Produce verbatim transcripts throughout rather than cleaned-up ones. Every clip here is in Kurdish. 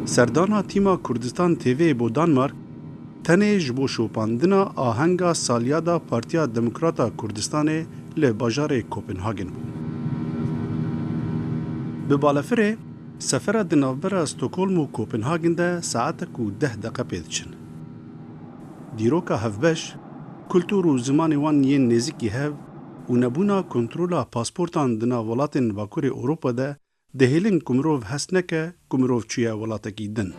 Serdana tîma Kurdistan T V'yê bo Danmark tenê ji bo şopandina ahenga salyada Partiya Demokrata Kurdistanê li bajarê Kopenhagen bû. Bi balefirê sefera di navbera Stockholm û Kopenhagen de saetek û deh deqe pê diçin. Dîroka hevbeş, kultur û zimanê wan yên nêzîkî hev û nebûna kontrola pasportan di nav welatên Bakurê Ewropa de dihêlin ku mirov hest neke ku mirov çûye welatekî din.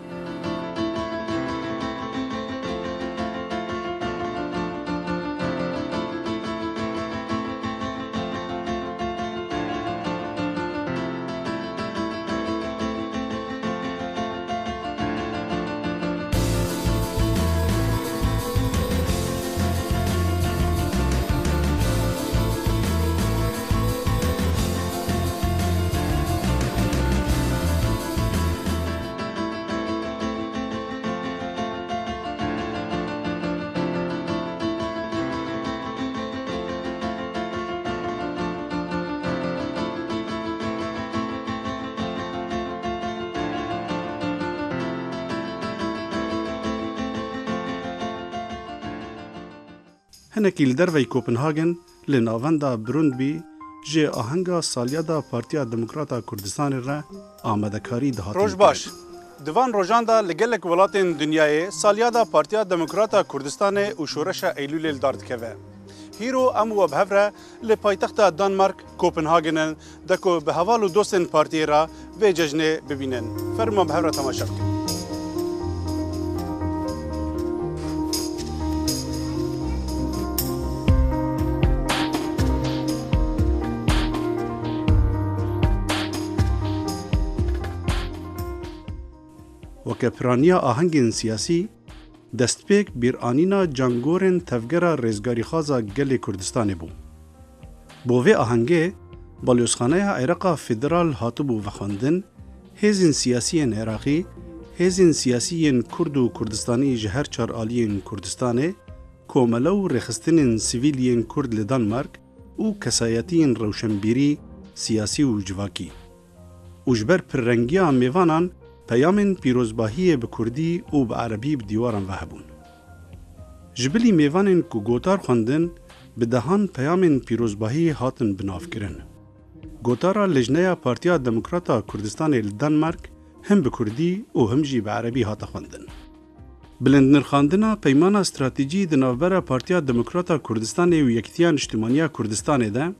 Hinekî li derveyî Kopenhagen, li navenda Brøndby, ji ahenga salyada Partiya Demokrata Kurdistanê re amadekarî dihatin Roj baş. Di van rojan de li gelek welatên dinyayê salyada Partiya Demokrata Kurdistanê û Şoreşa Eylûlê li dar dikeve. Hîro em û we bi hev re li paytexta Danmark, Kopenhagen in, de ku bi heval û dostên partiyê re vê cejnê bibînin. Fermo em bi hev re temaşe bikin. Weke piraniya ahengên siyasî, destpêk bîranîna cangorên Tevgera Rêzgarîxwaza Gelê Kurdistanê bû. Bo vê ahengê, Balyozxaneya Iraq'a Federal hatibû vexwendin, hêzên siyasî yên Iraqî, hêzên siyasî yên Kurd û Kurdistanî ji her çar aliyên Kurdistanê, komele û rêxistinên sivîl yên Kurd li Danmark û kesayetiyên rewşenbîrî, siyasî û civakî. Û ji ber pirrengiya mêvanan peyamên pîrozbahiyê bi kurdî û bi erebî bi dîwaran ve hebûn. Ji bilî mêvanên ku gotar xwendin, bi dehan peyamên pîrozbahî hatin binavkirin. Gotara Lejneya Partiya Demokrata Kurdistanê li Danmark him bi kurdî û him jî bi erebî hate xwendin. Bilindnirxandina peymana stratejî di navbera Partiya Demokrata Kurdistanê û Yekîtiya Niştimaniya Kurdistanê de,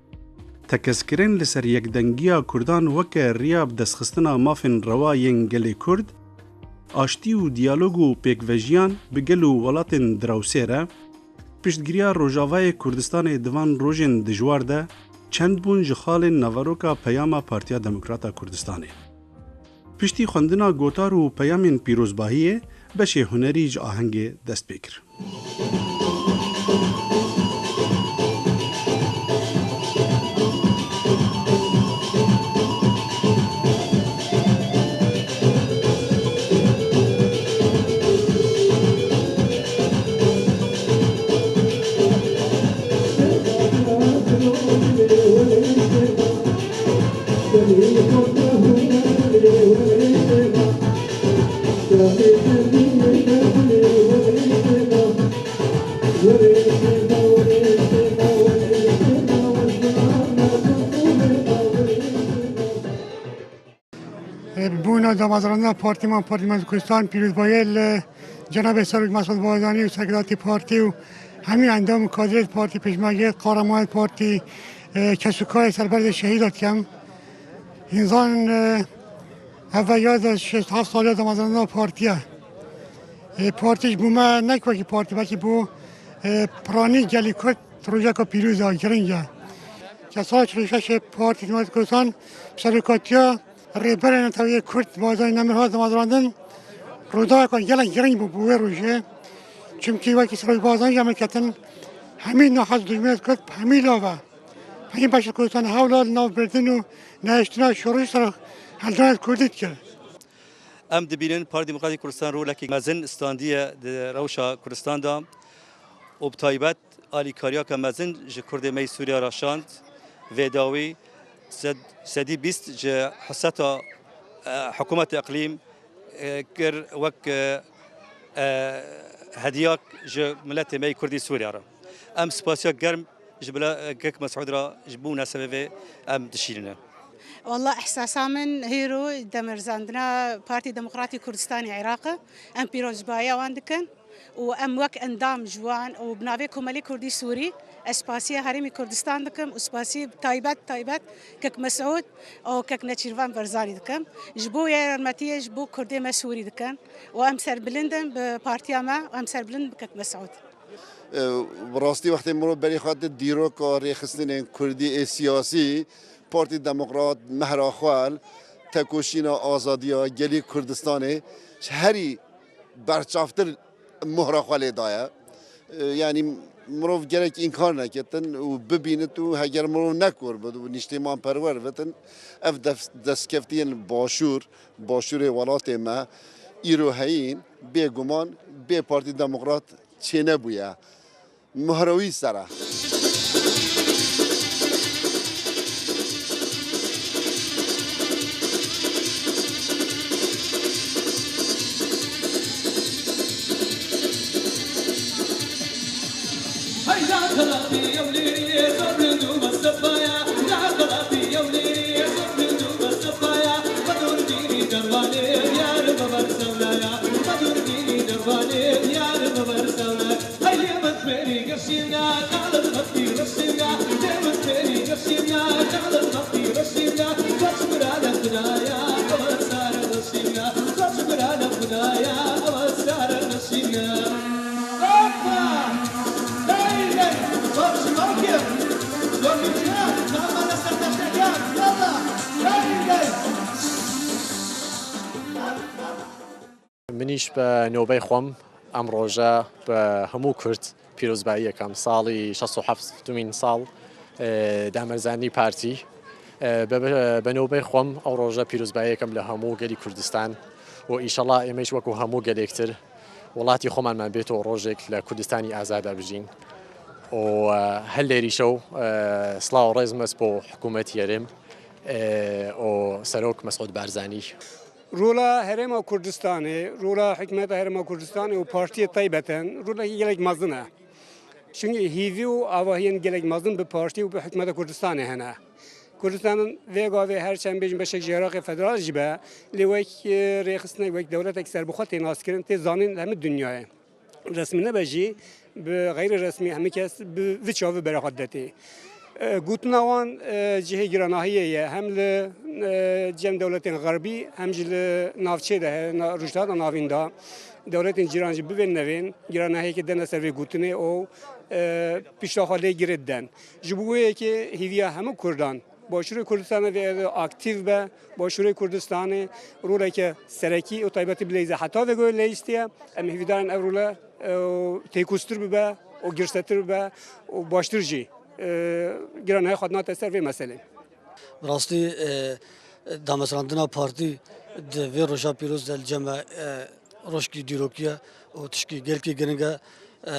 tekezkirin li ser yekdengiya Kurdan weke riya bi destxistina mafên rewa yên gelê Kurd, aştî û diyalog û pêkvejiyan bi gel û welatên dirawsê re, piştgiriya Rojavayê Kurdistanê di van rojên dijwar de çend bûn ji xalên naveroka peyama Partiya Demokrata Kurdistanê. Piştî xwendina gotar û peyamên pîrozbahiyê, beşê hunerî ji ahengê dest pê kir. Bi bûna damezrandina partî man, Partî Mezin Kurdistan, pîrozbahiyê li cenabê Serok Mesûd Barzanî û serkirdeyê partî û hemî endam û kadrê partî, pêşmergeyê, qehremanê partî, e, kesûkayê ser berdê şehîda dikem. Hîn zanin, e, ev veya de şêst heft saliya damezrandina partî ye. E, partî ji bo me ne wekî partî, belkî bo, e, piranî gelî Kurd rojeka pîroz e, giring e. Ke sala çil û şeş ê Partî Demokratîk Kurdistanê bi serokatiya Rêberê Neteweyê Kurd Barzanî Nemir hat damezrandin, rûdaweka gelek giring bû bo wê rojê. Çimkî wekî Serok Barzanî jî em ê ketin, hemî nahaz dijminê Kurd bi hemî lav e. Hemî beşê Kurdistanê hewla li nav berdin û nehiştina şoreşê serhildanê Kurdî dikir. Em dibînin Partî Demokratîk Kurdistan rolekî mezin standiye di rewşa Kurdistan de û bi taybet alîkariyeke mezin ji Kurdê me yê Sûriye re şand. Vê dawî sed, sedî bîst ji heseta, e, hikûmeta îqlîm e, kir wek, e, e, hediyak ji miletê me yê Kurdî Sûriya re. Em spasiya germ ji bila, e, Kek Mesûd re ji bo munasebê vê em dişînine. Wallah, ihsasa min hêro demirzandina Partî Demokratî Kurdistanê Iraq e. Em pîrozbahiya wan dikin û em wek endam ji wan û bi navê Komelê Kurdî Sûrî ez spasiya Herêmê Kurdistan dikim û spasî taybet taybet Kek Mesûd û Kek Neçîrvan Barzanî dikim. Ji bo yarmetiyê ji bo Kurdê me Sûrî dikin û em serbilind in bi partiya me û em serbilind in bi Kek Mesûd. E, bi rastî wextê mirov berê xwe di dîroka rêxistinên kurdî ê siyasî, Partî Demokrat, Mehra Xwel, tekoşîna azadiya gelî Kurdistanê ji herî berçavtir mohra xwe lê daye. E, yanî mirov gerek înkar neketin û bibînit û heger mirov nekor bit û nîştîmanperwer bitin, ev def-, destkeftiyên başûr, başûrê welatê me îro heyîn, bêguman bê Partî Demokrat çênebûye. Mohra wî ser e. Minîş bi nobey xwem em roje bi hemû Kurd pîrozbayî yekem. Salî şeşt û heft dumîn sal, e, damerzanî partî. E, be, be, be nobey xwem ew roje pîrozbayî yekem li hemû gelî Kurdistan û îşallah êmê jî wekû hemû gelêktir welatî xweman me bêto rojek li Kurdistanî azade bijîn. Û, e, hellêrî şew, e, silav û rêz mez bo hikûmetî yerêm, e, û Serok Mesûd Barzanî. Rola Herêma Kurdistanê, rola hikûmeta Herêma Kurdistanê û partiyê taybeten, rolekî gelek mezin e. Çunkî hîvî û avahiyên gelek mezin bi partî û bi hikûmeta Kurdistanê hene. Kurdistanên vê gavê her çend bêjin beşek ji Iraqê federal jî be, lê wek, e, rêxistinek, wek dewletek serbixwe tê naskirin, tê zanîn li hemî dinyayê. Resmî nebe jî, bi xeyrê resmî hemî kes bi vî çavî berê xwe dide tê. E, gotina wan, e, cihê giranahiyê ye, hem li, e, cem dewletên xerbî, hem jî li navçê de, na-, Rojhilata Navîn de, dewletên cîran jî bivên nevên giranahiyekê dene ser vê gotinê û, e, pişta xwe lê girê diden. Ji bo wê yekê hîviya hemû Kurdan, Başûrê Kurdistanê vê aktîf be, Başûrê Kurdistanê roleke serekî û taybetî bileyze heta vê goyê leyîstiye. Em hêvîdarin ev role, e, têkostir bibe û girsetir bibe û baştir jî, e, giranahiyê xwe dinate ser vê meselê. Bi rastî, e, damezrandina partî di vê roja pîroz de li cem me, e, rojkî dîrokî ye û tişkî gelkî giring e. E,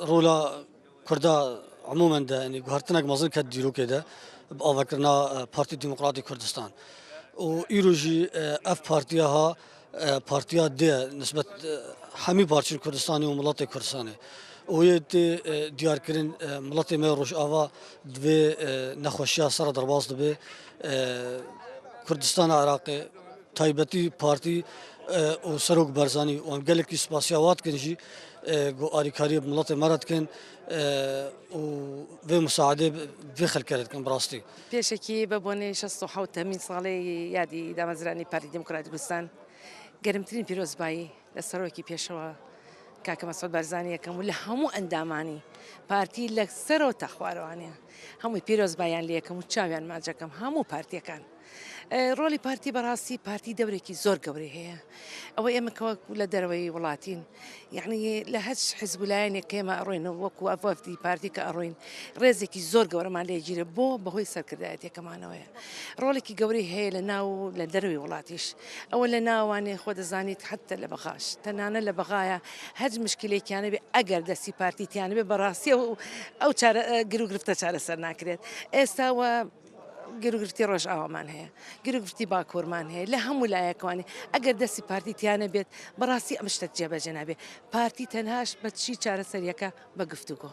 rola Kurda umûmen de, yanî guhertinek mezin ket dîrokê de bi avakirina, e, Partî Demokratî Kurdistan. Û îro jî, e, ev partiya ha, e, partiya dê ye nisbet, e, hemî parçên Kurdistanê û miletê Kurdistanê. Û yê tê, e, diyarkirin, e, miletê me Rojava di vê, e, nexweşiya ser re derbas dibe. E, Kurdistana Iraqê, taybetî partî, e, û Serok Barzanî û em gelekî spasiya wa dikin jî, e, ku alîkariyê bi miletê me re dikin, e, û vê musaedê bi vê xelkê re dikin bi rastî. Pêşekî bi bonê şeşt û hewtemîn salê yadî damezranî Partî Demokratîk Kurdistan germtirîn pîrozbayî li serokî pêşewa Kake Mesûd Barzanî yekem û li hemû endamanî partî li ser û texwarê wan e. Hemû pîrozbayan lê yekem û çawiyan maç ekem hemû partiyekan. E, rolê partî berastî partî dewrekî zor gewrî heye. Ew ê min kewek li derveyî welatîn. Yanî li her hizb û layenê ke me erûyne wekû ev wefdî partî ke erûyn. Rêzekî zor gewreman lê cîre bo behoyê serkirdayetê ke mane weye. Rolekî gewrî heye li nav û li derveyî welatîş. Ew li nav wanê xwe dizanît heta li bexaş. Tenane li bexaya her mişkilêkiyane be eger destî partî tiyane be berastî ew, ew çare, e, gir û girifte çareser nakiret. Êsta we Girûgirtî Rojavaman heye, girûgirtî Bakurman heye, li hemû layekan e. Eger destî partî tiya nebêt, bi rastî em ji te cêbecê nabê. Partî tenha ji, bi çi çareser yeke, bi guftûgo.